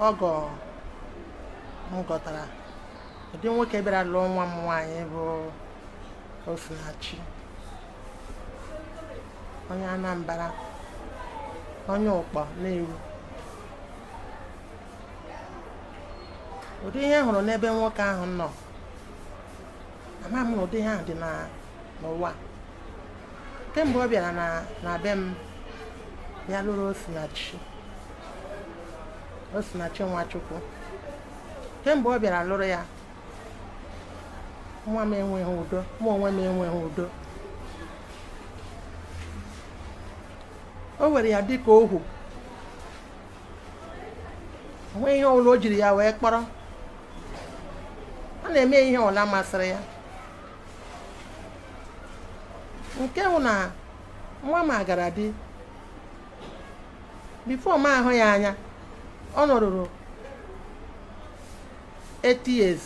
Ọgọ m gọtara ụdị nwoke bịara lụọ nwa m nwaanyị bụ Osinachi, onye Anambra, onye Ụkpọ Nnewi. Ụdị ihe m hụrụ n'ebe nwoke ahụ nọ, ama m na ụdị ihe ahụ dị n'ụwa. Kemgbe ọ bịara na be m bịa lụrụ Osinachi, Osinachi Nwachukwu, kemgbe ọ bịara lụrụ ya, nwa m enweghị udo, mụ onwe m enweghị udo. O were ya dịka ohu, o nweghị ihe ọbụla o jiri ya wee kpọrọ. Ọ na-eme ihe ọbụla masịrị ya, nke hụ na nwa m agara di before m ahụ ya anya, ọ nọrụrụ 8 years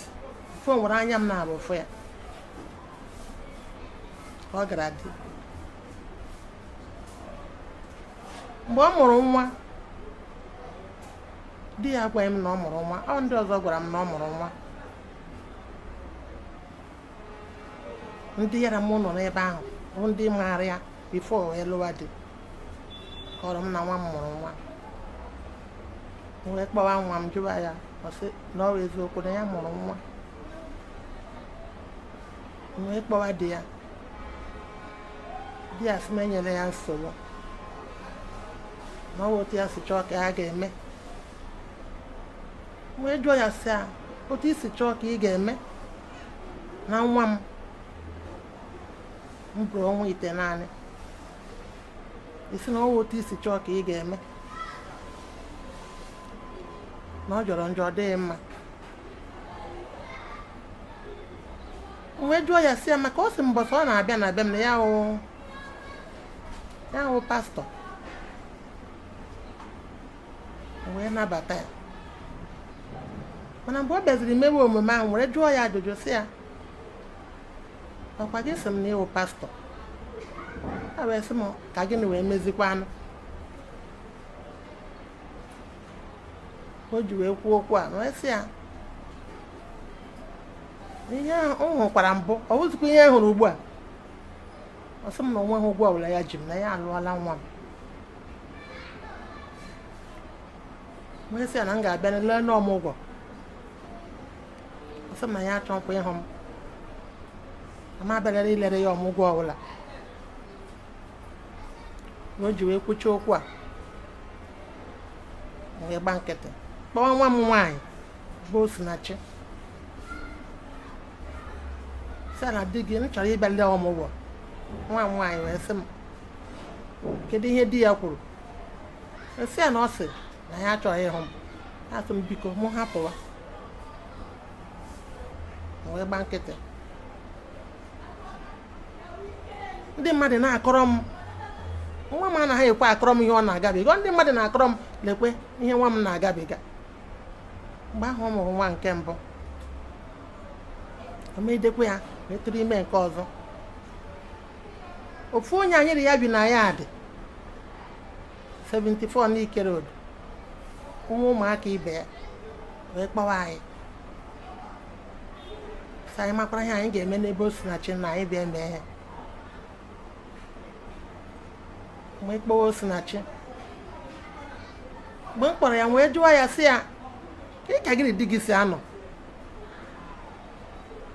before nwere anya m na-abụ fụ ya ka ọ gara di. Mgbe ọ mụrụ nwa, di ya agwaghị m na ọ mụrụ nwa, ọ ndị ọzọ gwara m na ọ mụrụ nwa. Ndị yara m nọ n'ebe ahụ bụ ndị maara ya before wee lụwa di kọrọ m na nwa m mụrụ nwa. M wee kpọwa nwa m jụwa ya, ọ sị na ọ bụ eziokwu na ya mụrụ nwa. M wee kpọwa di ya, di ya sị m enyela ya nsogbu, na ọ bụ otu ya si chọọ ka ya ga-eme. M wee jụọ ya sị ya, otu i si chọọ ka ị ga-eme na nwa m m bụrụ ọnwa 9, ị sị na ọ bụ otu i si chọọ ka ị ga-eme, na ọ jọrọ njọ, ọ dịghị mma. M wee jụọ ya sị ya, maka ọ sị mbọsị ọ na-abịa na be m na ya wụ pastọ, m wee nabata ya. Mana mgbe ọ bịaziri mewe omume ahụ, were jụọ ya ajụjụ sị ya, ọkwa gị sị m na ị wụ pastọ? A wee sị m ka gịnị wee mezikwanụ o ji wee kwuo okwu a. Wee sị ya ihe ahụ m hụkwara mbụ, ọ wụzikwa ihe m hụrụ ugbu a. Ọ sị m na o nweghị ụgwọ ọbụla ya ji m, na ya alụọla nwa m. Wee sị ya na m ga-abịa lee n'ọmụgwọ. Ọ sị m na ya achọkwa ịhụ m, na m abịarara ilere ya ọmụgwọ ọbụla. Na o ji wee kwuchi okwu a, m wee gba nkịtị kpọọ nwa m nwaanyị bụ Osinachi, sị na di gị m chọrọ ịbịa lee ọmụgwọ. Nwa m nwaanyị wee sị m kedu ihe di ya kwuru. Sị ya na ọ sị na ya achọghị ịhụ m. Ya sị m biko mụ hapụwa. M wee gba nkịtị. Ndị mmadụ na-akọrọ m, nwa m anaghị ekwe akọrọ m ihe ọ na-agabiga. Ndị mmadụ na-akọrọ m, lekwe ihe nwa m na-agabiga. Mgbe ahụ ọ mụrụ nwa nke mbụ, o medekwa ya wee tụrụ ime nke ọzọ. Ofu onye anyị ya bi na ya dị 74 Nike Road, ụmụ ụmụaka ibe ya wee kpọwa anyị, sị anyị makwara ihe anyị ga-eme n'ebe Osinachi na anyị bịa mee ya. Wee kpọwa Osinachi. Mgbe m kpọrọ ya, wee jụọ ya sị ya, ka ka gị na di gị si anọ?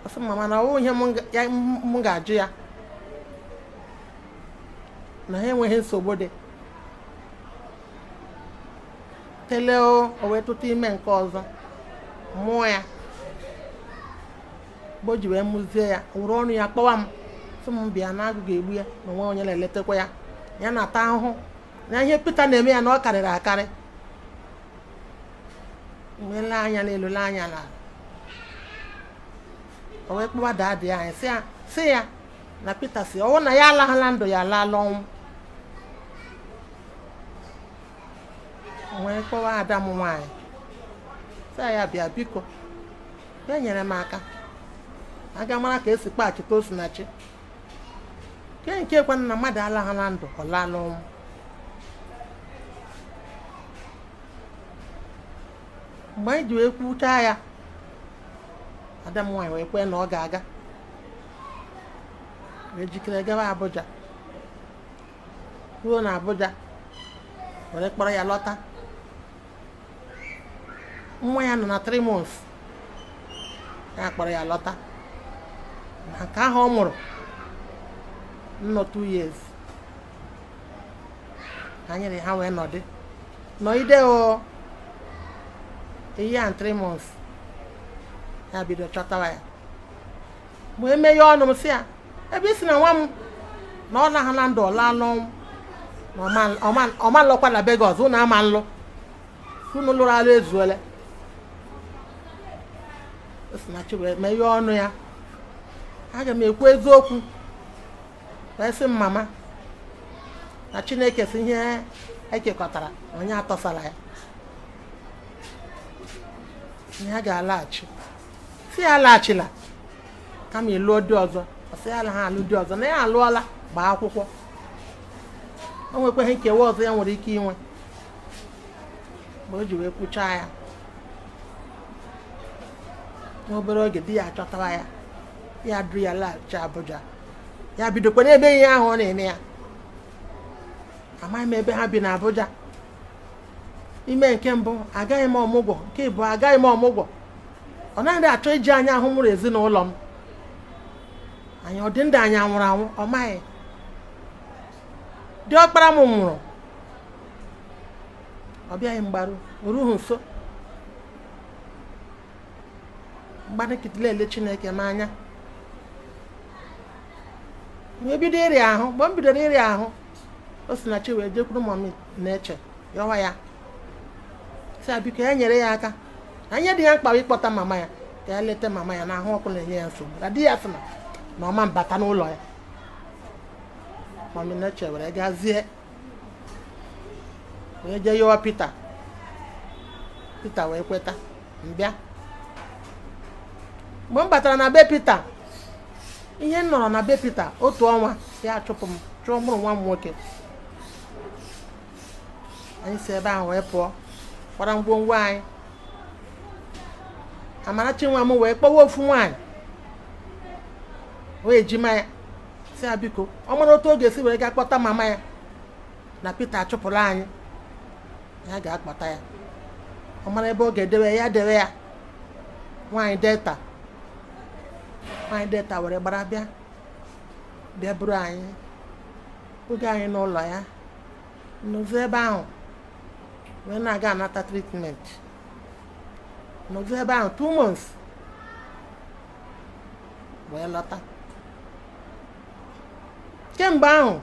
Ọ sị mama na ọ wụ ihe m ga-ajụ ya, na ha enweghị nsogbu dị tele. O wee tụta ime nke ọzọ, mụọ ya. Mgbe o ji wee mụzie ya, were ọnụ ya kpọwa m, sị m bịa na agụ ga-egbu ya, na onwe onye na-eletakwa ya, ya na-ata ahụhụ na ihe Pita na-eme ya na ọ karịrị akarị. Wee lee anya n'elu, lee anya n'ala. O wee kpọwa daddy anyị, sị ya na Pita si ọwụ na ya alaghala ndụ, ya alaala ọnwụ. Wee kpọwa ada m nwaanyị, sị ya bịa biko, bịa nyere m aka, aga mara ka esi kpaghachite Osinachi, ke nke kwanụ na mmadụ alaghala ndụ, ọ laala ọnwụ. Mgbe anyị ji wee kwuchaa ya, ada m nwaanyị wee kwee na ọ ga-aga, wee jikere gawa Abuja. Ruo na Abuja, were kpọrọ ya lọta. Nwa ya nọ na 3 months, ya kpọrọ ya lọta. Na nke ahụ ọ mụrụ nnọ 2 years, ha nyere ha wee nọdị nọgide o a year and 3 months. Ya bido chọtawa ya. Mgbe emeghe ọnụ m sị ya, ebe isi na nwa m na ọ lahụ na ndụ, ọ laa n'ọnwụ, na ọma nlọkwa na be gị ọzọ. Unu ama nlụ, unu lụrụ alụ ezuole. Osinachi wee meghee ọnụ ya, aga m ekwu eziokwu, wee sị m, mama, na Chineke si ihe ekekọtara na onye atọsara ya, na ya ga-alaghachi. Si ya alaghachila, kama ịlụọ di ọzọ. Ọ sị ya ha alụ di ọzọ, na ya alụọla, gbaa akwụkwọ, o nwekwaghị nkewa ọzọ ya nwere ike inwe. Mgbe o ji wee kwuchaa ya, n'obere oge di ya achọtara ya, ya duru ya laghachi Abuja. Ya bidokwa n'ebe ihe ahụ ọ na-eme ya. Amaghị m ebe ha bi na Abuja. Ime nke mbụ, agaghị m ọmụgwọ. Nke ịbụọ, agaghị m ọmụgwọ. Ọ naghị achọ iji anya ahụ mụrụ ezinụlọ m. Anyị ọ dị ndụ, anyị anwụrụ anwụ, ọ maghị. Diọkpara m nwụrụ, ọ bịaghị mgbaru, o rughị nso mgbanịkịtịla ele Chineke m anya. Wee bido ịrịa ahụ. Mgbe m bidoro ịrịa ahụ, Osinachi wee jekwuru mummy na-eche yọwa ya, sị ya biko, ya nyere ya aka na ihe dị ya mkpa bụ ịkpọta mama ya ka ya leta mama ya, na ahụ ọkụ na-enye ya nsogbu, na di ya sị na ọma mbata n'ụlọ ya. Mummy na-eche were gazie, wee jee yọwa Peter. Peter wee kweta mbịa. Mgbe m batara na be Peter, ihe m nọrọ na be Peter otu ọnwa, ya achụpụ m, chụọ mụrụ nwa m nwoke. Anyị si ebe ahụ wee pụọ, kwara ngwongwo anyị. Amarachi nwa m wee kpọwa ofu nwaanyị wee ejima ya, si ya biko, ọ mara otu ọ ga-esi were gaa kpọta mama ya, na Peter achụpụrụ anyị, ya ga-akpọta ya. Ọ mara ebe ọ ga-edewe ya, dewe ya. Nwaanyị Delta, nwaanyị Delta were gbara bịa, bịa buru anyị, buga anyị n'ụlọ ya. Nọzi ebe ahụ wee na-aga anata treatment. Nọzi ebe ahụ 2 months wee lọta. Kemgbe ahụ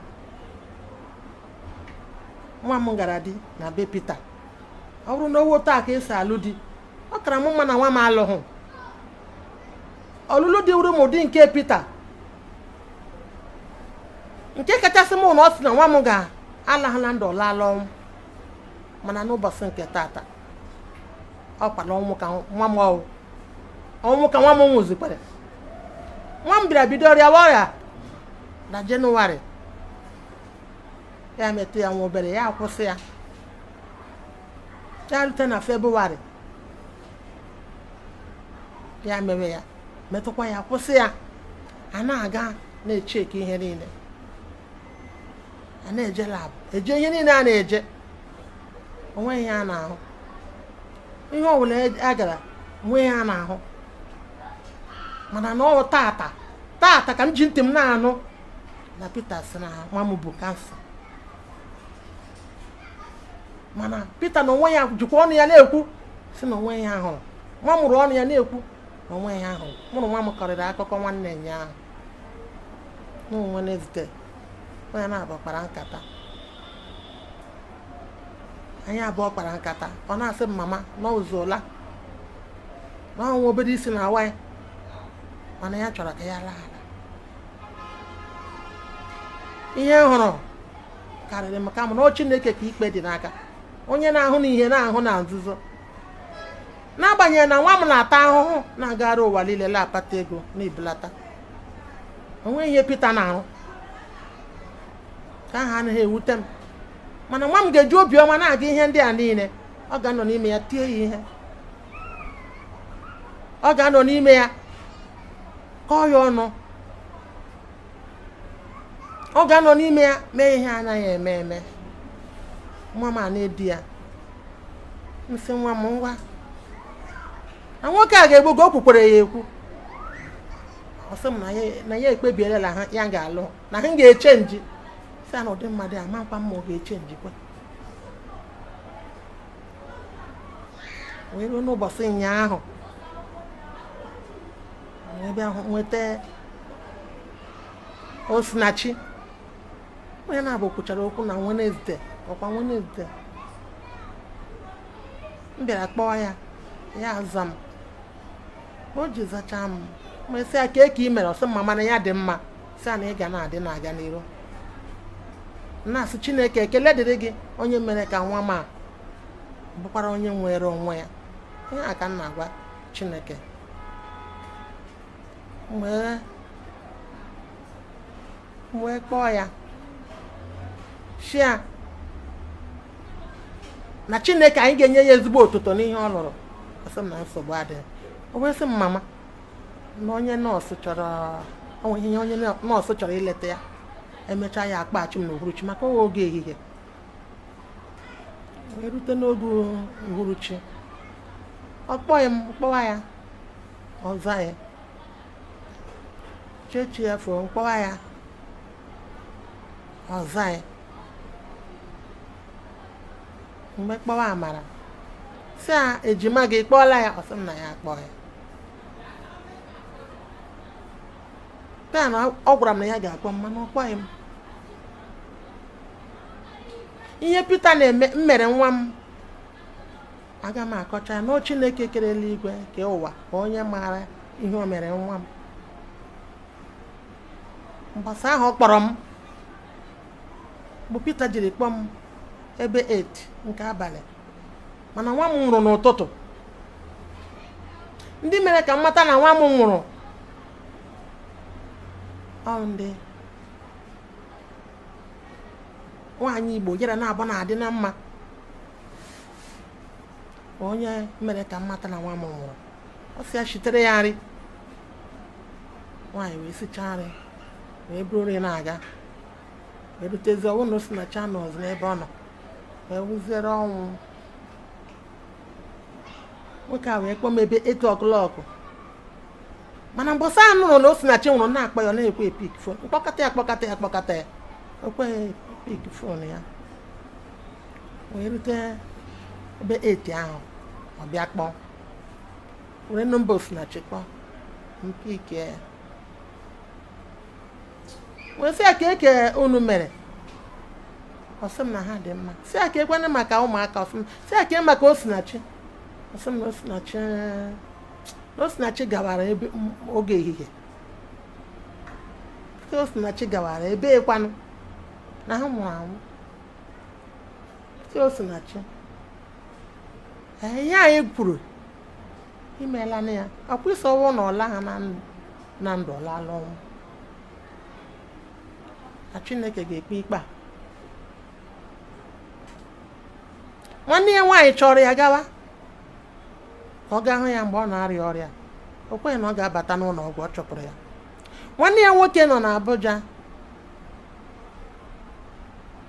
nwa m gara di na be Peter. Ọ bụrụ na owo taa ka esi alụ di, ọ kara m mma na nwa m alụghụ. Ọlụlụ dị wuru m ụdị nke Peter. Nke kachasị m na ọ sị na nwa m ga-alahụla ndụ, ọlaala ọnwụ. Mana n'ụbọchị nke tata, ọ kwara ọnwụ ka nwa m ọwụ ọnwụ ka nwa m nwụzikwara. Nwa m bịara bido rịawa ọrịa na Jenụwarị. Ya metụ ya nwa obere, ya akwụsị ya. Ya rute na Febụwarị, ya mewe ya, metụkwa ya, kwụsị ya. A na-aga na-echeki ihe niile, a na-eje lab, eje ihe niile a na-eje, onweghị ihe a na-ahụ. Ihe ọbụla a gara, onweghị ihe a na-ahụ. Mana na ọ tata tata ka m ji ntị m na-anụ na Peter sị na nwa m bụ cancer. Mana Peter na onwe ya jikwa ọnụ ya na-ekwu sị na onwe ya hụrụ nwa mụrụ. Ọnụ ya na-ekwu na onwe ya hụrụ mụrụ. Nwa m kọrịrị akụkọ nwanne ya ahụ n'onwe Wednesday. Onye na-abụ kpara nkata, anyị abụọ kpara nkata. Ọ na-asị m, mama, na ụzọla na ọnwa obere isi na-awa ya, mana ya chọrọ ka ya laa ala. Ihe m hụrụ karịrị m, kama na ọ Chineke ka ikpe dị n'aka, onye na-ahụ na ihe na-ahụ na nzuzo. N'agbanyeghị na nwa m na-ata ahụhụ, na-agagharị ụwa niile na-akpata ego na-ebulata, onweghị ihe Peter na-arụ ka ahụ anaghị ewute m. Mana nwa m ga-eji obiọma na-aga ihe ndị a niile, ọ ga-anọ n'ime ya tie ya ihe. Ọ ga-anọ n'ime ya kọọ ya ọnụ. Ọ ga-anọ n'ime ya mee ihe anaghị eme eme. Nwa m a na-edi ya. M sị nwa m, ngwa, na nwoke a ga-egbu gị. O kwukwere ya ekwu. Ọ sị m na ya ekpebiela na ya ga-alụ, na ha ga-echange. Sị ya na ụdị mmadụ a makwa mma, ọ ga-echange kwa. Wee ruo n'ụbọchị ụnyaahụ, wee bịa nweta Osinachi. Onye na-abụ kwuchara okwu na Wednesday, ọkwa Wednesday m bịara kpọọ ya, ya aza m. O ji zachaa m, ma sị ya ka eke i mere. Ọ sị m, mama, na ya dị mma. Sị ya na ị ga na-adị na-aga n'iru. Na-asị Chineke, ekele dịrị gị, onye mere ka nwa m a bụkwara onye nwere onwe ya. Ihe a ka m na-agwa Chineke. Wee kpọọ ya, shia na Chineke anyị ga-enye ya ezigbo otuto n'ihe ọ lụrụ. Ọ sị m na nsogbu adịghị. O wee sị m, mama, na onye nọọsụ chọrọ onwe ihe, onye nọọsụ chọrọ ileta ya. Emechaa ya akpaghachi m n'uhuruchi, maka oge ehihie. Wee rute n'oge uhuruchi, ọ kpọghị m. Kpọwa ya, ọ za ya. Chechi ya fo, mkpọwa ya, ọ za ya. Mgbe kpọwa Amara, sị ya, ejima gị kpọọla ya. Ọ sị m na ya akpọ ya taa, na ọ gwara m na ya ga-akpọ m, mana ọ kpọghị m. Ihe Pita na-eme m mere nwa m, aga m akọcha ya na Chineke kere eluigwe ke ụwa ka onye maara ihe o mere nwa m. Mbọsị ahụ ọ kpọrọ m bụ Pita jiri kpọọ m ebe 8 nke abalị, mana nwa m nwụrụ n'ụtụtụ. Ndị mere ka m mata na nwa m nwụrụ, ọ ndị nwaanyị Igbo jere na-abụ na-adị na mma, onye mere ka m mata na nwa m nwụrụ. Ọ sị ya shitere ya nri. Nwaanyị wee sichaa nri, wee buru nri na-aga, wee rutezi, ọnwụ na o si na channels n'ebe ọ nọ wee wụziere ọnwụ. Nwoke a wee kpọọ m ebe 8 o'clock, mana mbọsị a nụrụ na Osinachi nwụrụ, na-akpọ ya, ọ na-ekwe epick phone. Mkpọkọta ya, kpọkọta ya, kpọkọta ya, o kweghị pick phone ya. Wee rute ebe 8 ahụ, ọ bịa kpọọ, were nọmba Osinachi kpọọ, mpickie ya. Wee sị ya ka eke unu mere. Ọ sị m na ha dị mma. Sị ya ka ekwenụ maka ụmụaka. Ọ sị m, sị ya ka maka Osinachi. Ọ sị m na Osinachi gawara ebe oge ehihie. Sị Osinachi gawara ebe ekwanụ, na ha nwụrụ anwụ. Sị Osinachi, ee, ihe anyị kwuru imeela na ya ọkwa isi ọnwụ na ọla ha na ndụ ọlala ọnwụ, na Chineke ga-ekpe ikpe a. Nwanne ya nwaanyị chọrọ ya gawa ka ọ gaa hụ ya mgbe ọ na-arịa ọrịa. O kweghị na ọ ga-abata n'ụlọ ọgwụ, ọ chụpụrụ ya. Nwanne ya nwoke nọ n'Abuja.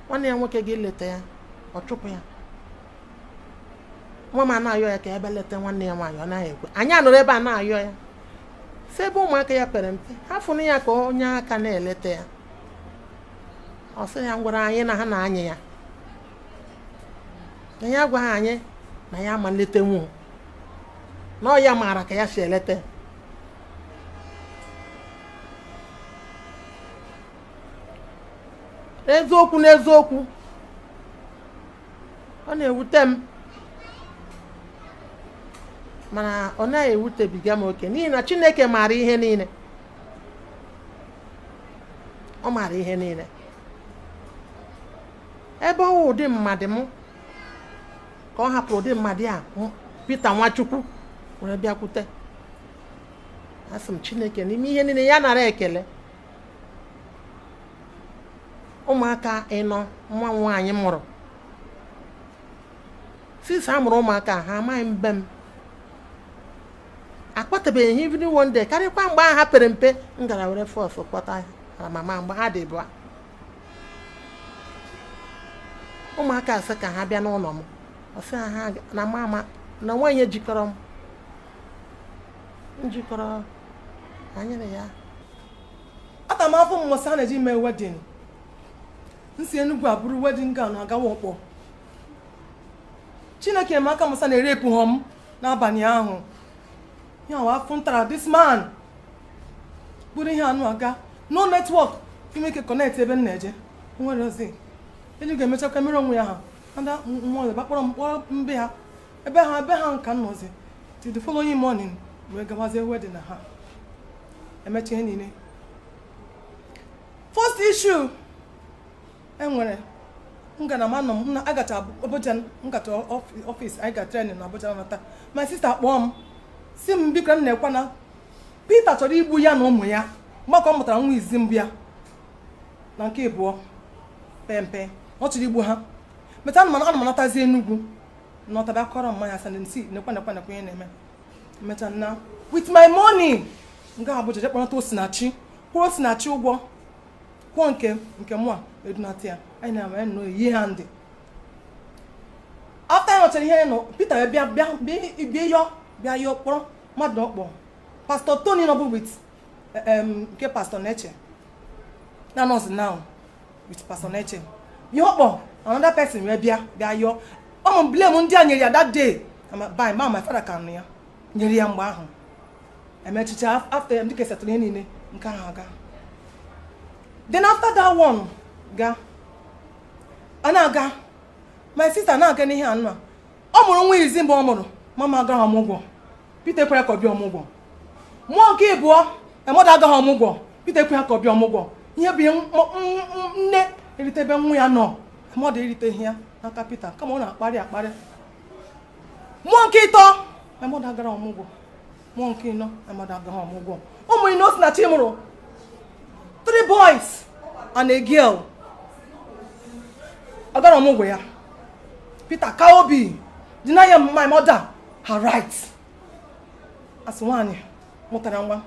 Nwanne ya nwoke ga-eleta ya, ọ chụpụ ya. Nwa m na-ayọ ya ka ebe leta nwanne ya nwaanyị, ọ naghị ekwe. Anyị anọrọ ebe a na-ayọ ya, si ebe ụmụaka ya pere mpe, ha fụrụ ya ka onye aka na-eleta ya. Ọ sị ya ngwara anyị na ha na-anyị ya, na ya agwaghị anyị na ya ama nletenwu, na ọ ya maara ka ya si eleta. N'eziokwu, n'eziokwu, ọ na-ewute m, mana ọ naghị ewutebiga m oke, n'ihi na Chineke maara ihe niile. Ọ maara ihe niile. Ebe ọ wụ ụdị mmadụ m ka ọ hapụrụ ụdị mmadụ a Peter Nwachukwu were bịakwute. Asị m Chineke n'ime ihe niile, ya nara ekele. Ụmụaka ịnọ nwa m nwaanyị mụrụ, sisi a mụrụ ụmụaka ha amaghị mbe m. Akpọtabeghị ha even one day, karịkwa mgbe ahụ ha pere mpe m gara were force kpọta ha na mama mgbe ha dị bụa. Ụmụaka asị ka ha bịa n'ụlọ m, ọ sị ha na mama na nwaanyị jikọrọ m njikọrọ anyị na ya. Ata m afọ mmụsị a na-eji mee wedding. Nsi Enugwu abụrụ wedding gown agawa ọkpọ. Chineke eme aka mụsa na-erepụ ha m n'abalị ahụ. Ya wa afọ ntara this man bụrụ ihe anụ aga no network ime ike connect ebe m na-eje nwere ozi enyi ga-emechakwa mere onwe ya ha ada mmụọ ebe kpọrọ m kpọrọ mbe ha ebe ha nka nọzi till the following morning wee gawazie wedding na ha emecha ihe niile. First issue enwere m gara ma nọ m na agacha Abuja, m gacha office anyị ga training na Abuja nata. My sister kpọọ m si m biko, m na-ekwa na Peter chọrọ igbu ya na ụmụ ya. Mgbakọ ọ mụtara nwa izi mbụ ya na nke ịbụọ pempe, ọ chọrọ igbu ha. Meta ana m anatazi Enugwu nọtaba kọrọ mmanya sị nsi nekwa nekwa nekwa ihe na-eme. Mmecha na with my money nga Abuja je kpọnata Osinachi, kwụọ Osinachi ụgwọ, kwụọ nke mụ a edunata ya. Anyị na anyị nọ eyi ha ndị after anyị nọchara ihe nọ. Peter bịa bịa bịa yọọ, bịa yọọ, kpọrọ mmadụ ọkpọ Pastor Tony nọbụ with nke Pastor Neche na nọọsụ now with Pastor Neche. Ihe ọkpọ another person wee bịa bịa yọọ ọmụ blame ndị a nyere ya that day by ma my father ka nụ ya nyere ya mgbe ahụ. Emechicha after dịka esetụrụ ihe niile nke ahụ aga. Then after that one ga a na-aga, my sister na-aga n'ihe anụ a ọ mụrụ nwa izi mgbe ọ mụrụ mama agaghị ọmụgwọ. Peter ekwere ka ọ bịa ọmụgwọ. Mmụọ nke ịbụọ emọdụ agaghị ọmụgwọ. Peter ekwe ka ọ bịa ọmụgwọ. Ihe bụ ihe nne erite ebe nwa ya nọ, mmadụ eriteghị ya n'aka Peter, kama ọ na-akparị akparị. Mmụọ nke ịtọ mmadụ agara ọmụgwọ. Mmụọ nke ịnọ mmadụ agaghị ọmụgwọ. Ụmụ ịnọ Osinachi mụrụ, three boys and a girl, agara ọmụgwọ ya. Peter ka obi deny my mother her right as nwaanyị mụtara nwa.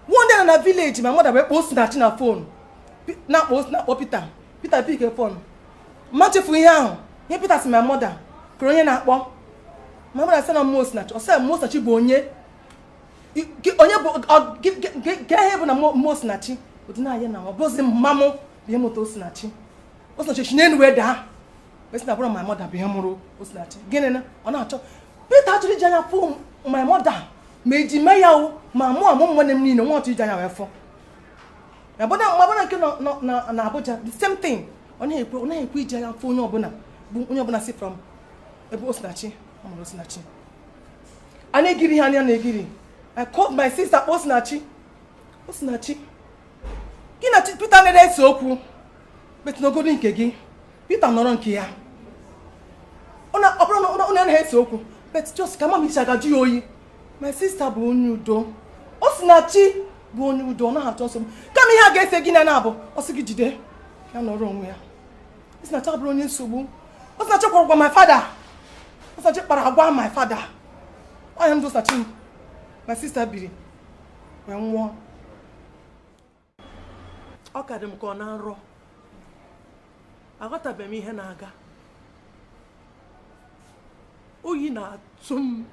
One day na village, my mother wee kpọọ Osinachi na phone, na-akpọ Peter. Peter pick phone. Ma chefu ihe ahụ ihe Peter si my mother kere onye na-akpọ. My mother sị na mmụọ Osinachi. Ọ sị mmụọ Osinachi bụ onye onye bụ ke ihe bụ na mmụọ Osinachi odinaya na ọ bụzi mma mụ bụ ihe mụta Osinachi. Osinachi si n'elu wee daa wee sị na bụrụ my mother bụ ihe mụrụ Osinachi. Gịnị na ọ na-achọ? Peter chọrọ iji anya fụ my mother ma eji mee ya o ma mụ amụ nwanne m niile nwa ọchọ iji anya wee fụ ma bụna nke nọ na Abuja, the same thing. Ọ naghị ekwe, ọ naghị ekwe iji anya fụ onye ọbụla bụ onye ọbụla si from ebe Osinachi ọ mụrụ Osinachi. A na-egiri ha anya na-egiri. I called my sister, kpọọ Osinachi. Osinachi, gị na Peter na-ese okwu metụnogoro nke gị. Peter nọrọ nke ya. Ọ bụrụ na ọ anaghị ese okwu, but just ka mama isi agaju ya oyi. My sister bụ onye udo, Osinachi bụ onye udo, ọ naghị achọ nsogbu. Kama ihe a ga-ese gị na na-abụ ọ sị gị jide ya nọrọ onwe ya. Osinachi abụrụ onye nsogbu. Osinachi kwara agwa my father. Osinachi kpara agwa my father. Ọnya ndụ Osinachi my sister biri wee nwụọ. Ọ ka dị m ka ọ na nrọ. Aghọtabeghị m ihe na-aga. Oyi na-atụ m.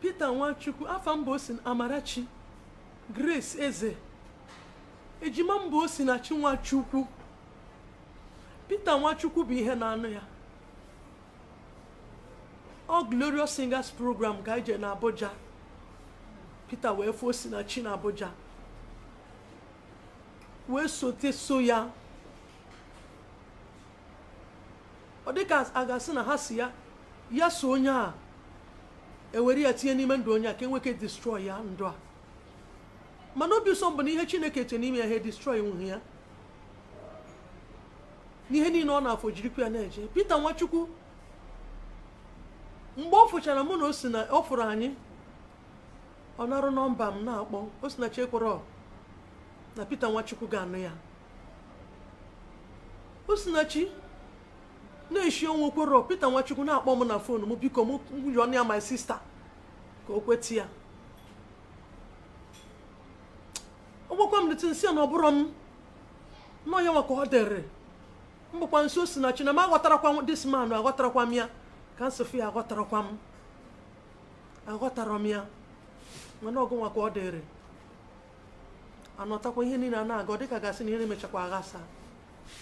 Peter Nwachukwu, afa mba osi Amarachi Grace Eze, ejima mba Osinachi Nwachukwu. Peter Nwachukwu bụ ihe na-anụ ya. Ọ Glorious Singers Program ka anyị jee na Abuja. Peter wee fụ Osinachi na Abuja wee sote so ya. Ọ dịka a ga-asị na ha si ya ya so onye a ewere ya tinye n'ime ndụ onye a ka enweke destroy ya ndụ a. Mana obi ụsọ bụ na ihe Chineke che n'ime ya ha destroy nwughị ya n'ihe niile ọ na-afọ jirikwa ya na-eje. Peter Nwachukwu, mgbe ọ fụchara mụ na o si na ọ fụrụ anyị, ọ narụ nọmba m na-akpọ Osinachi. Ekwere na Peter Nwachukwu ga-anụ ya. Osinachi na-eshi Finish onwe kwero. Peter Nwachukwu na-akpọ m na phone m, biko m yọọ ya my sister ka o kweta ya. Ọ gwakwa m dịtị nsị ya na ọ bụrụ m nọ ya nwa ka ọ dere mbụkwa nso Osinachi na m aghọtarakwa this man, aghọtarakwa m ya ka nsọfụ ya, aghọtarakwa m, aghọtara m ya, mana ọgụ nwa ka ọ dịrị. Anọtakwa ihe niile a na-aga, ọ dịka gasị na ihe na-emechakwa aghasa.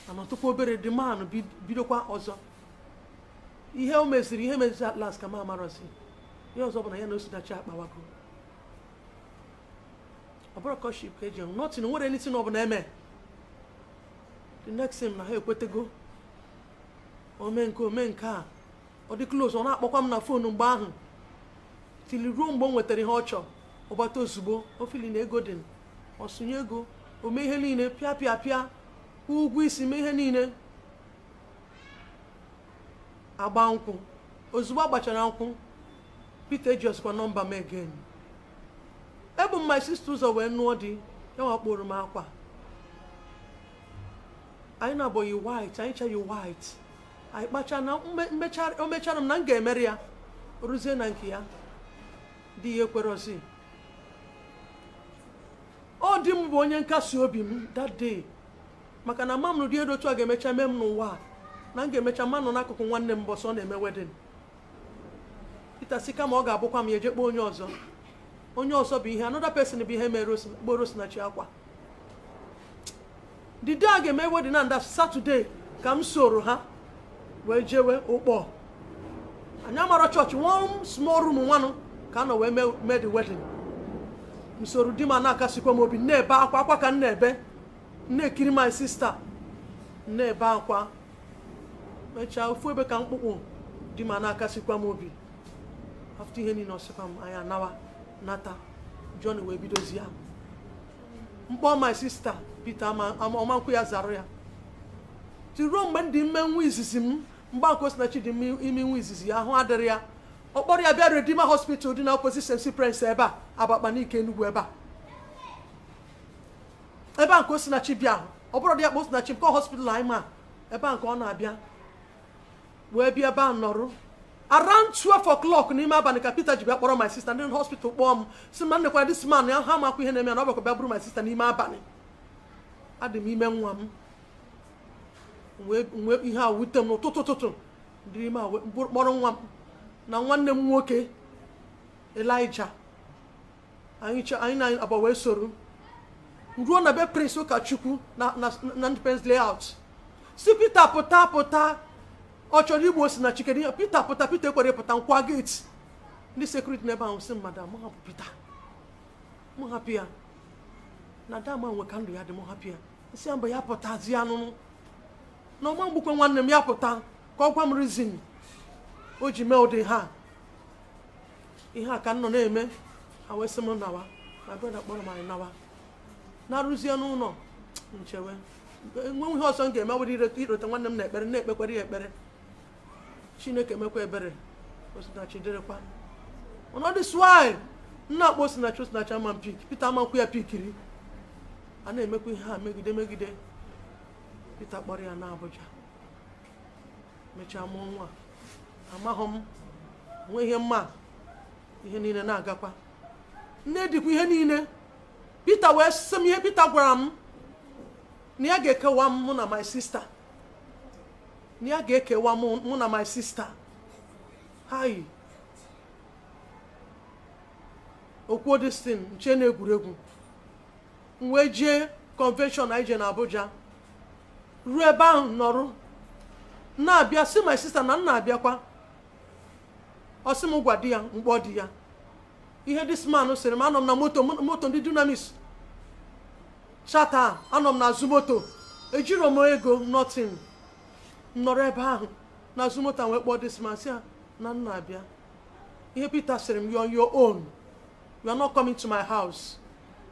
Anọtụkwa obere, the man bidokwa ọzọ. Ihe o meziri, ihe meziri at last ka m amarọzi. Ihe ọzọ bụ na ya na Osinachi akpawago. Ọ bụrụ courtship ka eji nothing nwere anything ọ bụla eme. The next thing na ha ekwetego ome nke ome nke a, ọ dị close. Ọ na-akpọkwa m na phone mgbe ahụ tili ruo mgbe o nwetara ihe ọ chọọ. Ọgbata ozugbo o fili na ego dị, ọ sụnye ego, o mee ihe niile, pịa pịa pịa, kwụọ ụgwọ isi, mee ihe niile, agba nkwụ. Ozugbo agbachara nkwụ, Peter ejiọsikwa nọmba m again. Ebu m my sister ụzọ wee nụọ di ya, wakporo m akwa. Anyị na-abụghị white, anyị chaghị white. Anyị kpacha na o mechara m na m ga-emere ya. Ruzie na nke ya, di ya ekwerozi. Ọ dị m bụ onye nkasi obi m that day, maka na ma m rụdị elu otu a ga-emecha mee m n'ụwa a, na m ga-emecha ma nọ n'akụkụ nwanne m mbọsọ ọ na-eme wedding. Peter sị kama ọ ga-abụkwa m ya eje kpọọ onye ọzọ. Onye ọzọ bụ ihe another person bụ ihe mere kpọrọ Osinachi akwa. The day a ga-eme wedding na nda Saturday ka m soro ha wee jewe ụkpọ. Anyị amara chọọchị, one small room nwanụ ka a nọ wee mee the wedding. M soro di m a na-akasikwa m obi, na-ebe akwa akwa ka m na-ebe, na-ekiri my sister na-ebe akwa. Mechaa, ofu ebe ka mkpụkpụ di m a na-akasikwa m obi. After ihe niile, ọsịkwa m anyị anawa nata. John wee bidozi ya mkpọ my sister. Peter ama ọma nkwụ ya zara ya tiruo mgbe m dị ime nwa izizi m. Mgbe nke Osinachi dị ime nwa izizi ya, ahụ adịrị ya. Ọ kpọrọ ya bịa Redeemer Hospital dị na opposite St. Prince ebe a, Abakpa n'ike Enugwu ebe a, ebe a nke Osinachi bịa. Ọ bụrụ dị ya kpọ Osinachi nke hospital anyị ma ebe a nke ọ na-abịa wee bịa ebe a nọrụ. Around 12 o'clock n'ime abalị ka Peter ji bịa kpọrọ my sister. Ndị hospital kpọọ m, si ma nnekwara this man ya, ha makwa ihe na-eme ya na ọ bịakwa bịa bụrụ my sister n'ime abalị. Adị m ime nwa m wee nwee ihe a wute m n'ụtụtụ ụtụtụ ndị ime a wee kpọrọ nwa m na nwanne m nwoke Elijah. Anyị anyị na abụọ wee soro ruo na be Prince Ụkọchukwu na Independence Layout, si Peter pụta, pụta, ọ chọrọ igbu Osinachi. Kedu ihe? Peter pụta. Peter ekwere pụta. Nkwa gate, ndị security n'ebe ahụ sị, "Madam, mụ hapụ Peter, mụ hapụ ya na dama nwe ka ndụ ya dị, mụ hapụ ya." Nsị ya mba, ya pụtazi anụnụ na ọma mgbukwe nwanne m. Ya pụta ka ọ gwa m reason o ji mee ụdị ha. Ihe a ka m nọ na-eme, ha wee sị m nawa. My brother kpọrọ m, anyị nawa, na-arụzie n'ụlọ nchewe. Enwe ihe ọzọ m ga-eme were irote nwanne m na ekpere, na-ekpekwere ya ekpere. Chineke mekwa ebere, Osinachi dịrịkwa. Ọnọdụ swai nna akpọ Osinachi, Osinachi ama pick. Peter amakwu ya pickiri. A na-emekwa ihe a megide megide. Peter kpọrọ ya na Abuja, mechaa mụọ nwa. Amaghọ m nwe ihe mma. Ihe niile na-agakwa, nne dịkwa ihe niile. Peter wee sị m, ihe Peter gwara m na ya ga-ekewa m, mụ na my sister, na ya ga-ekewa mụ na my sister. Hai, okwuo destin nche na egwuregwu. M wee jee convention anyị je na Abuja, ruo ebe ahụ nọrụ na-abịa, sị my sister na m na-abịakwa. Ọ sị m gwa di ya. Mkpọ di ya ihe this man sịrị m. Anọ m na moto, moto ndị Dunamis chata. Anọ m n'azụ moto, ejiro m ego nothing. M nọrọ ebe ahụ n'azụ moto a wee kpọọ this man, sị ya na m na-abịa, ihe Peter sịrị m, "You on your own, you are not coming to my house,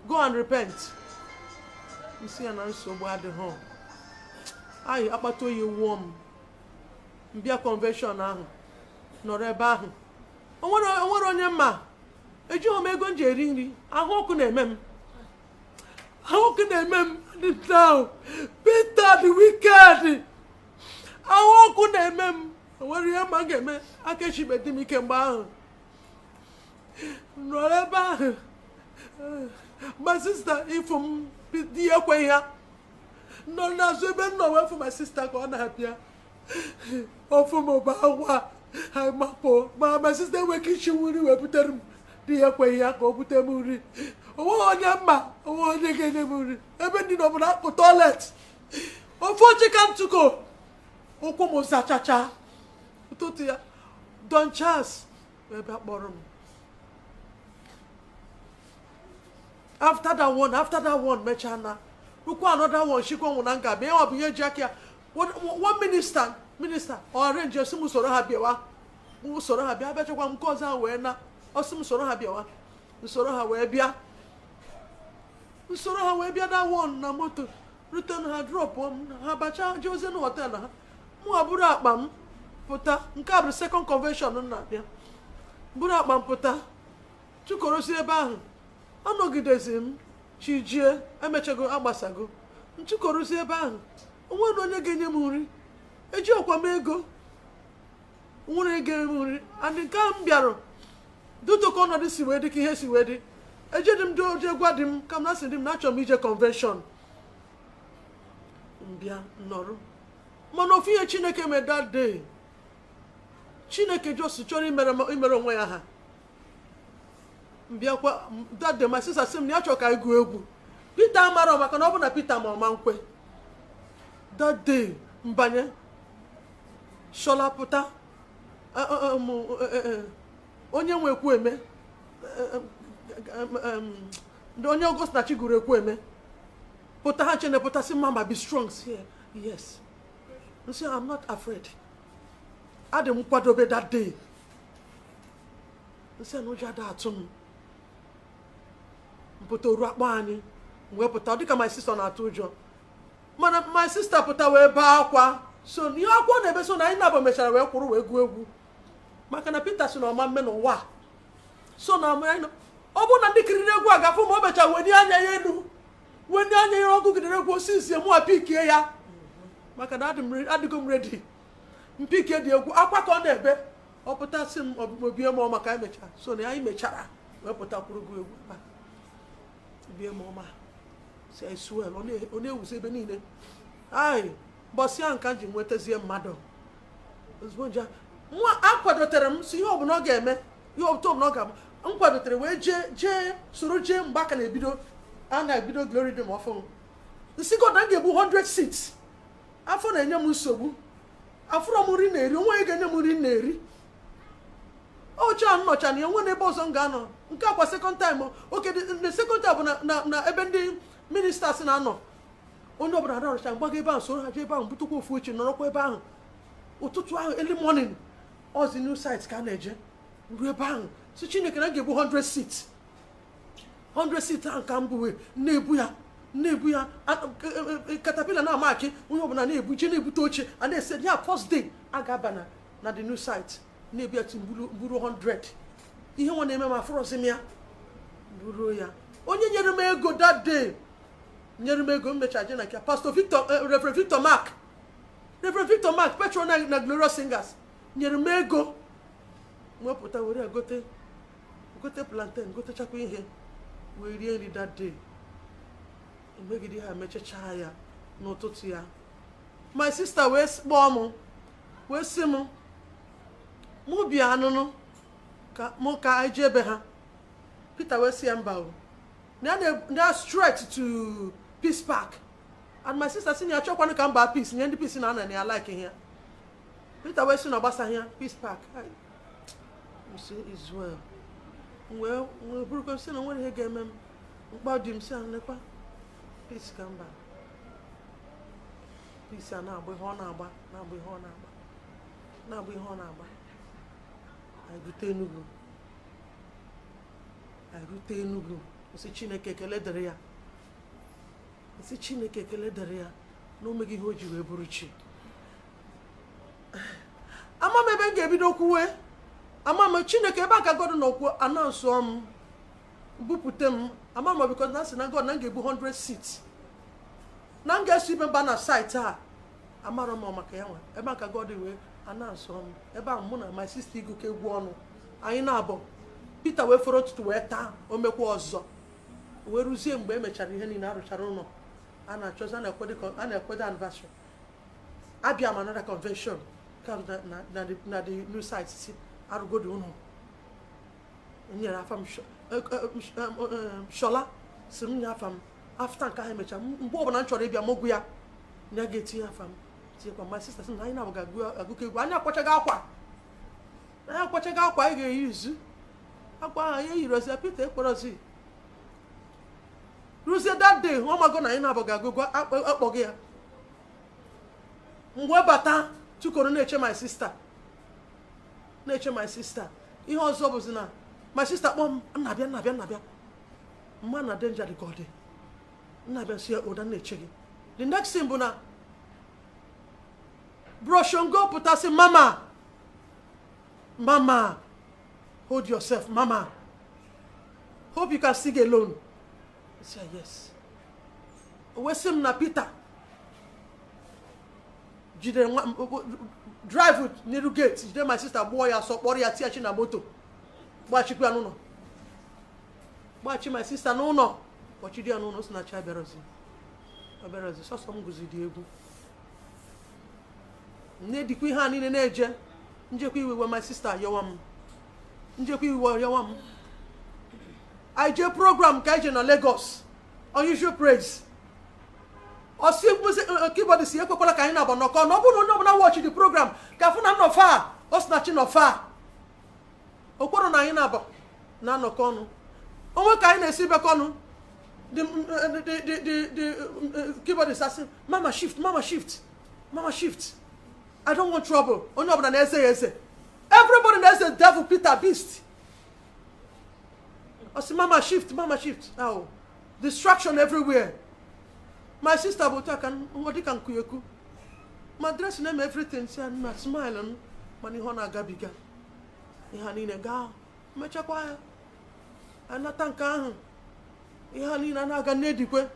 go and repent." Nsị ya na nsogbu adịghị. Anyị akpata oyi wụọ m. Mbịa convention ahụ, nọrọ ebe ahụ. O nwere onye mma. Ejighị m ego m ji eri nri. Ahụ ọkụ na-eme m, ahụ ọkụ na-eme m. Dị down. Peter the wicked. Ahụ ọkụ na-eme m, enwere ihe ma m ga-eme. Aka echibe dị m ike mgbe ahụ nọrọ ebe ahụ. My sister ịfụ m, di ya ekweghị ya nọ n'azụ ebe m nọ wee fụ my sister ka ọ na-abịa ofu m bụ akwa makpo. Ma my sister enweghị ike ichinwu nri wee butere m. Di ya ekweghị ya ka o bute m nri. Onweghị onye mma, onweghị onye ga-enye m nri. Ebe ndị nọ bụ na akpụ toilet, ofu oche ka ntụko ụkwụ m zachacha. Ụtụtụ ya, Don Charles wee bịa kpọrọ m. After that one, after that one mechaa na rukwa another one shikwa nwụ na nga bịa. Ọ bụ ihe ji aka ya one minister ọ arrange sị m soro ha bịawa. M soro ha bịa, abịachakwa m nke ọzọ ahụ wee na ọ sị m soro ha bịawa. Nsoro ha wee bịa, nsoro ha wee bịa that one na moto rute na ha drop m. Ha bacha jee ozie na hotel ha. Mụ buru akpa m pụta. Nke a bụ second convention m na-abịa. Buru akpa m pụta, chụkọrọsi ebe ahụ. Anọgidezi m chijie, emechago, agbasago. Nchụkọrọsi ebe ahụ, onwere onye ga-enye m nri. Eji ọkwa m ego nwere ga-enye m nri. And nke ahụ m bịara duto ka ọnọdụ si wee dị, ka ihe si wee dị, ejedị m jee gwa di m ka m na sị di m na achọrọ m ije convention. Mbịa nọrọ, mana ofu ihe Chineke mee that day, Chineke just chọrọ imere onwe ya ha. Mbịakwa that day, my sister sị m na ya chọrọ ka anyị gụọ egwu. Peter amara maka na ọ bụ na Peter ma ọma nkwe. That day mbanye Shola pụta, onye nwe ekwu eme, ndị onye Osinachi gụrụ ekwu eme pụta. Ha chene pụta sị, "Mama, be strong." Say yes. Nsị, "I'm not afraid." Adị m nkwadobe that day. Nsị na ụjọ ada atụ m. Mpụta oru akpọ anyị wee pụta. Ọ dịka my sister na-atụ ụjọ, mana my sister pụta wee bee akwa. So ihe akwa ọ na-ebe, so na anyị na-abụ mechara wee kwụrụ wee gụọ egwu, maka na Peter si na ọma mme n'ụwa a. So na anyị ọ bụrụ na ndị kiriri egwu a ga-afụ ma o mechara wenye anya ya elu, wenye anya ya, ọgụ gidere egwu osisi mụ apikie ya, maka na adịgo m ready. Mpikie dị egwu, akwa ka ọ na-ebe. Ọ pụta sị m obie m ọma ka anyị mechara. So na anyị mechara wee pụta kwụrụ gụ egwu ebe a. Bie m ọma si swell, ọ na-ewuzi ebe niile. Ai mbọsị ahụ ka m ji nwetazie mmadụ ozugbo nje nwa akwadotere m si ihe ọbụla ọ ga-eme, ihe ọbụla ọ ga-ama. M kwadotere wee jee jee soro jee mgbe aka na-ebido, a na-ebido Glory Dome ọfụ. Nsị God na m ga-ebu 100 seats. Afọ na-enye m nsogbu, afụrọ m nri na-eri, onwe onye ga-enye m nri na-eri. Oche a nnọcha na ya nwe n'ebe ọzọ m ga-anọ. Nke akwa second time oke, the second time bụ na ebe ndị ministers na-anọ. Onye ọbụla arọcha mgbago ebe ahụ, soro ha jee ebe ahụ, butukwa ofu oche, nọrọkwa ebe ahụ. Ụtụtụ ahụ, early morning, ọzi new site ka a na-eje. Ruo ebe ahụ, si Chineke na m ga-ebu 100 seats. 100 seats ahụ ka m buwe na-ebu ya, na-ebu ya, caterpillar na-amaki. Onye ọbụla na-ebu je na-ebute oche a na-ese ya. First day a ga-aba na the new site, na-ebu ya buru 100. Ihe nwa na-eme m, afụrọzi m ya buru ya. Onye nyere m ego that day, nyere m ego m mechara je na nke Pastor Victor, Reverend Victor Mark, Reverend Victor Mark patron na Glorious Singers, nyere m ego wepụta were ya gote gote plantain, gotechakwa ihe wee rie nri that day. Emegide ha mechachaa ya. N'ụtụtụ ya, my sister wee kpọọ m wee sị m mụ bịa anụnụ ka mụ ka anyị jee ebe ha. Peter wee sị ya mba o, na ya na straight to Peace Park. And my sister sị na ya chọkwanụ ka m baa Peace nye ndị Peace na ana na ya like ihe ya. Peter wee sị na ọ gbasaghị ya Peace Park. M sị is well. M wee wee burukwa sị na nwere ihe ga-eme m. Mkpa di m sị ahụ nekwa Peace ka mba Peace a na-agba ihe ọ na-agba, na-agba ihe ọ na-agba, na-agba ihe ọ na-agba. Anyị rute Enugu, anyị rute Enugu. Nsị Chineke ekele dịrị ya, nsị Chineke ekele dịrị ya na o meghị ihe o ji wee bụrụ chi. Ama m ebe m ga-ebido kwuwe. Ama m Chineke ebe a ka God nọ kwuo announce m bupute m. Ama m because na sị na God na m ga-ebu 100 seats, na m ga-eso ibe mba na site a. Amarọ m ọ maka ya nwe ebe a ka God wee announce m ebe ahụ, mụ na my sister ịgụkọ egwu ọnụ anyị na-abụ. Peter wee fọrọ ụtụtụ wee taa, o mekwa ọzọ wee ruzie mgbe e mechara ihe niile, arụchara ụlọ a na-achọzi, a na-ekwedo anniversary. Abịa m another convention ka na the new site si arụgodo ụlọ nyere afa m. Shola si m nye afa m. After nke ahụ emechaa, mgbe ọbụla m chọrọ ịbịa mogwu ya na ya ga-etinye afa m, tinyekwa my sister. Sị na anyị na-abụ ga-agụkọ egwu, anyị akwachaghị akwa, anyị akwachaghị akwa anyị ga-eyi izu akwa ahụ anyị eyiri. Peter ekwerozi. Ruzie that day, ọ mago na anyị na-abụ ga-agụgụ, akpọghị ya. Mgbe bata tukoro na-eche my sister, na-eche my sister. Ihe ọzọ bụzi na my sister kpọọ m, "Nnabịa, nnabịa, nnabịa." Mma na danger dị ka ọ dị. Nnabịa si ya ụda na-eche gị. The next thing bụ na Broshongo pụtasị, "Mama, mama, hold yourself. Mama, hope you can sing alone." I say yes. O wee sị m na Peter jidere nwa drive n'iru gate, jide my sister, gbuo ya asọ, kpọrọ ya tighachi na moto, gbachikwa ya n'ụlọ, gbaghachi my sister n'ụlọ, kpọchiri ya n'ụlọ. O si na chi abịarọzi, abịarọzi. Sọsọ m gụzidi egwu na-edikwa ihe a niile na-eje njekwa iwe. My sister yọwa m, njekwa iwe yọwa m. Anyị jee program ka anyị je na Lagos, Unusual Praise. Ọsị keyboard si ekwekwala ka anyị na-agba nọkọ, na ọ bụrụ na onye ọbụla watch the program ka afụ na nnọfa o si na chi nọfa okporo na anyị na-aba na-anọkọ ọnụ onwe ka anyị na-esi bekọ ọnụ. The keyboard is asị, "Mama, shift, mama, shift, mama, shift. I don't want trouble." Onye ọbụla na-eze ya eze, everybody na-eze devil Peter beast. Ọ sị, "Mama, shift, mama, shift." Oh, distraction everywhere. My sister bụ otu a ka ọ dị ka nkuyeku ma dress na-eme everything, si na smile m, mana ihe ọ na-agabiga, ihe a niile gaa mechakwa ya anata nke ahụ, ihe a niile a na-aga n'edikwe.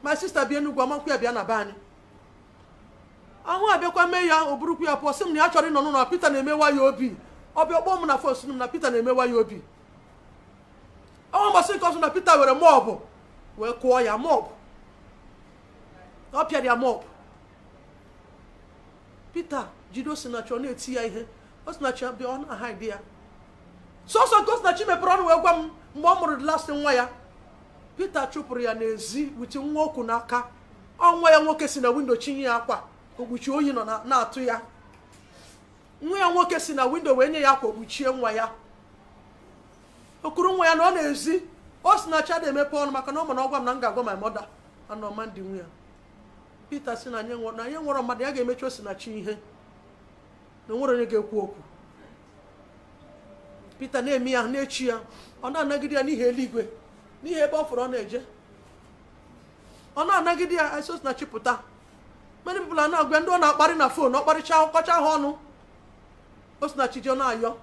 My sister bịa Enugwu, amakwu ya bịa na be anyị ahụ, abịakwa mee ya, o burukwu ya pụọ, sị m na ya chọrọ ịnọ n'ụlọ. Peter na-emewa ya obi. Ọ bịa kpọọ m na phone, sị m na Peter na-emewa ya obi. Ọnwa mbọsị nke ọzọ na Peter were mop wee kụọ ya mop, ọ pịara ya mop. Peter jide Osinachi, ọ na-eti ya ihe. Osinachi bịa, ọ na-ahide ya. Sọsọ nke Osinachi mepere ọnụ wee gwa m, mgbe ọ mụrụ the last nwa ya, Peter chụpụrụ ya n'ezi with nwa okwu n'aka. Ọ nwa ya nwoke si na window chinye ya akwa okpuchi, oyi nọ na-atụ ya. Nwa ya nwoke si na window wee nye ya akwa okpuchie nwa ya, okuru nwa ya na ọ na-ezi. Osinachi ada emepe ọnụ maka na ọ ma na ọ gwa m na m ga-agwa my mother anọma ndị nwe ya. Peter si na anyị nwere mmadụ ya ga-emechi Osinachi ihe na onwere onye ga-ekwu okwu. Peter na-eme ya, na-echi ya, ọ na-anagide ya n'ihi eluigwe, n'ihi ebe ọ fụrụ ọ na-eje, ọ na-anagide ya. Esi Osinachi pụta, many people a na-agwa ndị ọ na-akparị na phone, ọ kparịcha kọcha ha ọnụ. Osinachi je na-ayọ.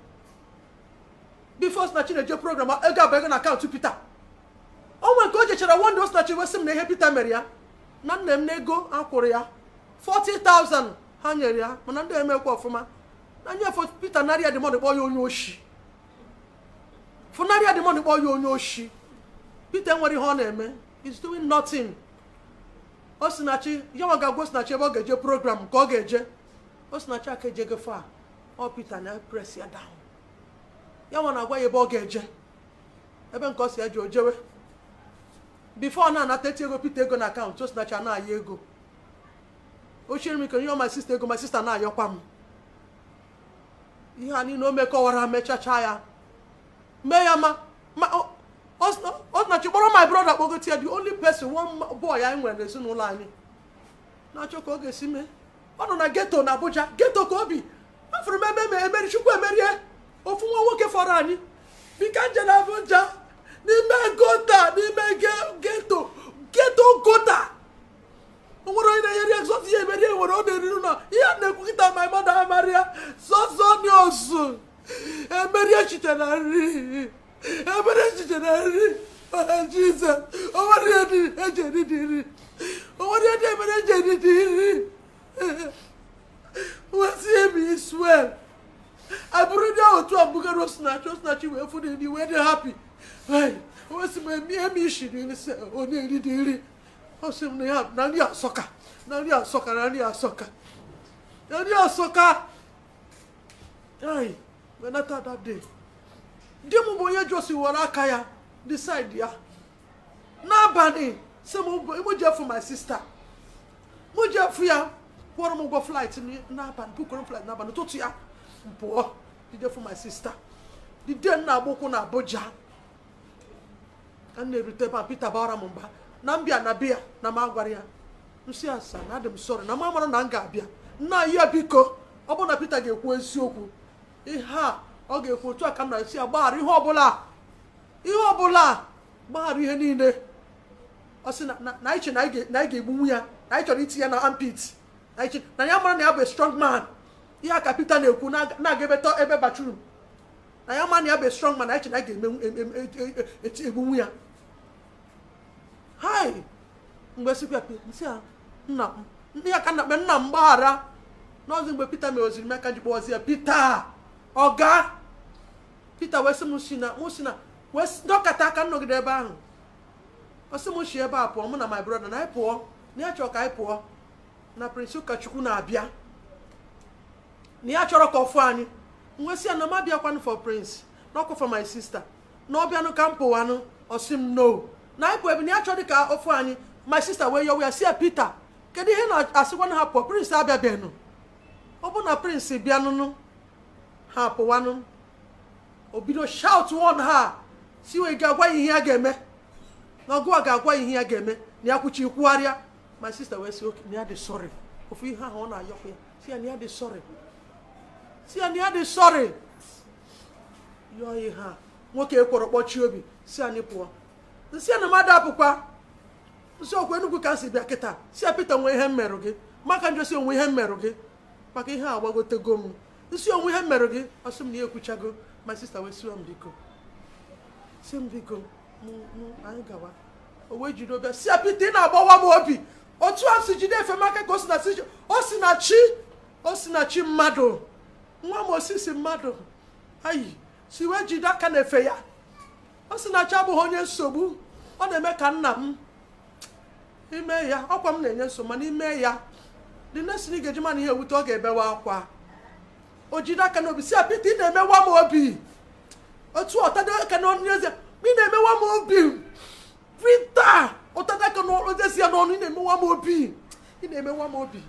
Before Osinachi na-eje program, ego abụ ego na akaụntụ Peter. O nwere nke o jechara one day, Osinachi wee sị m na ihe Peter mere ya na nna m na ego akwụrụ ya 40,000 ha nyere ya, mana ndị emekwa ọfụma na nyefe Peter narị ya dị mọdụ, kpọọ ya onye oshi, fụnarị ya dị mọdụ, kpọọ ya onye oshi. Peter nwere ihe ọ na-eme, is doing nothing. Osinachi ya nwa ga-agwa Osinachi ebe ọ ga-eje program ka ọ ga-eje. Osinachi aka ejego fa ọ Peter na press ya down. Ya nwa na-agwa ya ebe ọ ga-eje, ebe nke ọ si eje ojewe. Before ọ na-anata eti ego Peter ego na akaụntụ, Osinachi a na-ayọ ego. O chere m ike nye my sister ego, my sister na-ayọkwa m. Ihe a niile o mekọwara, mechacha ya, mee ya. Ma Osinachi kpọrọ my brother, kpọgote ya, the only person, one boy anyị nwere n'ezinụlọ anyị na-achọ ka ọ ga-esi mee. Ọ nọ na ghetto na Abuja, ghetto ka obi. Afụrụ m ebe emeri Chukwu emerie ofu nwa nwoke fọrọ anyị bika nje na Abuja, n'ime gutter, n'ime ghetto, ghetto gutter. O nwere onye na-enyere ya sọsọ ya emerie nwere ọ na-eriri na ihe a na-ekwu kịta. My mother amaria sọsọ news emerie chiche na nri, emerie chiche na nri. Jizọs, o nwere ihe dị eji eri dị nri, o nwere ihe dị emere eji eri dị nri. Wee sị m, "Is well." Abụrụ ndị otu a bugara Osinachi. Osinachi wee fụ nri wee dị happy. Hey, wee sị m emi emi ishiri nri sị onye eri dị nri. Ọ sị m na ya na nri asọka, na nri asọka, na nri asọka, na nri asọka. Hey, wee nata that day. Di m bụ onye josi were aka ya decide ya n'abalị, sị m mụ jee fụ my sister, mụ jee fụ ya. Kwụọrọ m ụgwọ flight n'abalị, bukọrọ m flight n'abalị. Ụtụtụ ya m pụọ jide fụ my sister. The day m na-agba ụkwụ na Abuja ka m na-erute ebe a, Peter gbara m mgba na m bịa na bịa na m agwara ya. Nsị asa na adị m sorry na m amara na m ga-abịa. Nna ya, biko, ọ bụrụ na Peter ga-ekwu eziokwu ihe a ọ ga-ekwu otu a ka m na-esi ya gbaghara ihe ọbụla, ihe ọbụla, gbaghara ihe niile. Ọ sị na anyị che na anyị ga-egbunwu ya, na anyị chọrọ itinye ya na armpit, na anyị che na ya mara na ya bụ a strong man. Ihe a ka Peter na-ekwu na-aga ebe ebe bathroom, na ya mara na ya bụ a strong man, na anyị che na anyị ga-egbunwu ya. Hai, mgbe sikwa nsị a nna m, ndị ya ka nna m, nna m gbaghara. N'ọzọ mgbe Peter mewoziri m aka ji kpọwazi ya Peter, ọga Peter wee sị m si na mụ si na wee dọkata aka nnọgide ebe ahụ. Ọ sị m si ebe a pụọ, mụ na my brother na anyị pụọ, na ya chọrọ ka anyị pụọ, na Prince Ụkọchukwu na-abịa, na ya chọrọ ka ọ fụ anyị. M wee sị ya na m abịakwanụ for Prince, na ọkwa for my sister, na ọ bịanụ ka m pụwanụ. Ọ sị m no, na anyị pụọ ebe na ya chọrọ ka ọ fụ anyị. My sister wee yọwa ya, sị ya, "Peter, kedu ihe na-asịkwanụ ha pụọ? Prince abịabeghị. Ọ bụ na Prince bịanụnụ, ha pụwanụ." O bido shout one ha si wee ga-agwa ya ihe ya ga-eme, na ọgụ a ga-agwa ya ihe ya ga-eme, na ya kwuchi kwugharịa. My sister wee sị okay, na ya dị sorry. Ofu ihe ahụ ọ na-ayọkwa ya, si ya na ya dị sorry, si ya na ya dị sorry, yọọ ihe a. Nwoke ekworo kpọchie obi, si anyị pụọ. Nsị ya na mmadụ apụkwa. Nsị ọkwa Enugwu ka m si bịa kịta. Si ya, "Peter, nwee ihe m merụ gị maka njọ?" Si onwe ihe m merụ gị maka ihe a agbagotego m. Nsị onwe ihe m merụ gị. Ọ sị m na ya ekwuchago. My sister wee siwa m biko, si m biko, mụ anyị gawa. O wee jide obi, si ya, "Peter, ị na-agbawa m obi." Otu a si jide efe m aka ka o si na si o si na chi, o si na chi mmadụ, nwa m osisi mmadụ ayi si wee jide aka na efe ya. O si na chi abụghị onye nsogbu. Ọ na-eme ka nna m ime ya ọkwa m na-enye nsogbu, mana ime ya the next thing ị ga-eji mana ihe ewute, ọ ga-ebewa akwa. O jide aka n'obi, si ya, "Peter, ị na-emewa m obi." Otu ọtado aka n'ọnụ eze, "Ị na-emewa m obi, Peter." Ụtado aka n'ọnụ ezi ya n'ọnụ, "Ị na-emewa m obi, ị na-emewa m obi."